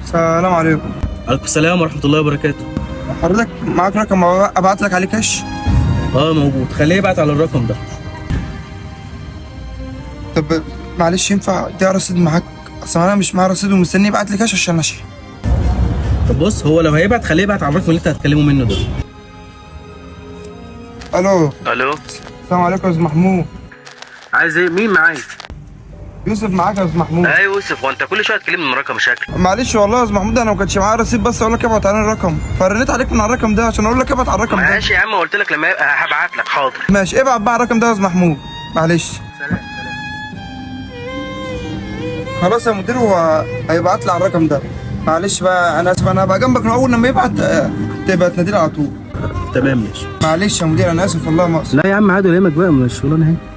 السلام عليكم. عليكم السلام ورحمة الله وبركاته. حضرتك معاك رقم ابعت لك عليه كاش؟ اه موجود، خليه يبعت على الرقم ده. طب معلش ينفع ده رصيد معاك؟ اصل انا مش معايا رصيد ومستني يبعت لي كاش عشان اشحن. طب بص، هو لو هيبعت خليه يبعت على الرقم اللي انت هتكلمه منه ده. الو. الو. السلام عليكم يا استاذ محمود. عايز ايه؟ مين معايا؟ يوسف معاك يا استاذ محمود. ايوه يوسف، وانت كل شوية تكلمني من رقم شكل. معلش والله يا استاذ محمود انا ما كانش معايا رصيد، بس اقول لك ابعت على الرقم، فرنيت عليك من على الرقم ده عشان اقول لك ابعت على الرقم ده. ماشي يا عم، قلت لك لما يبقى هبعت لك. حاضر ماشي، ابعت بقى على الرقم ده يا استاذ محمود. معلش. سلام سلام. خلاص يا مدير، هو هيبعت لي على الرقم ده. معلش بقى انا اسف، انا هبقى جنبك من اول لما يبعت تبقى تناديلي على طول. تمام ماشي. معلش يا مدير انا اسف والله ما اقصد. لا يا عم عادي، ولا يهمك بقى، مش شغلانة اهي.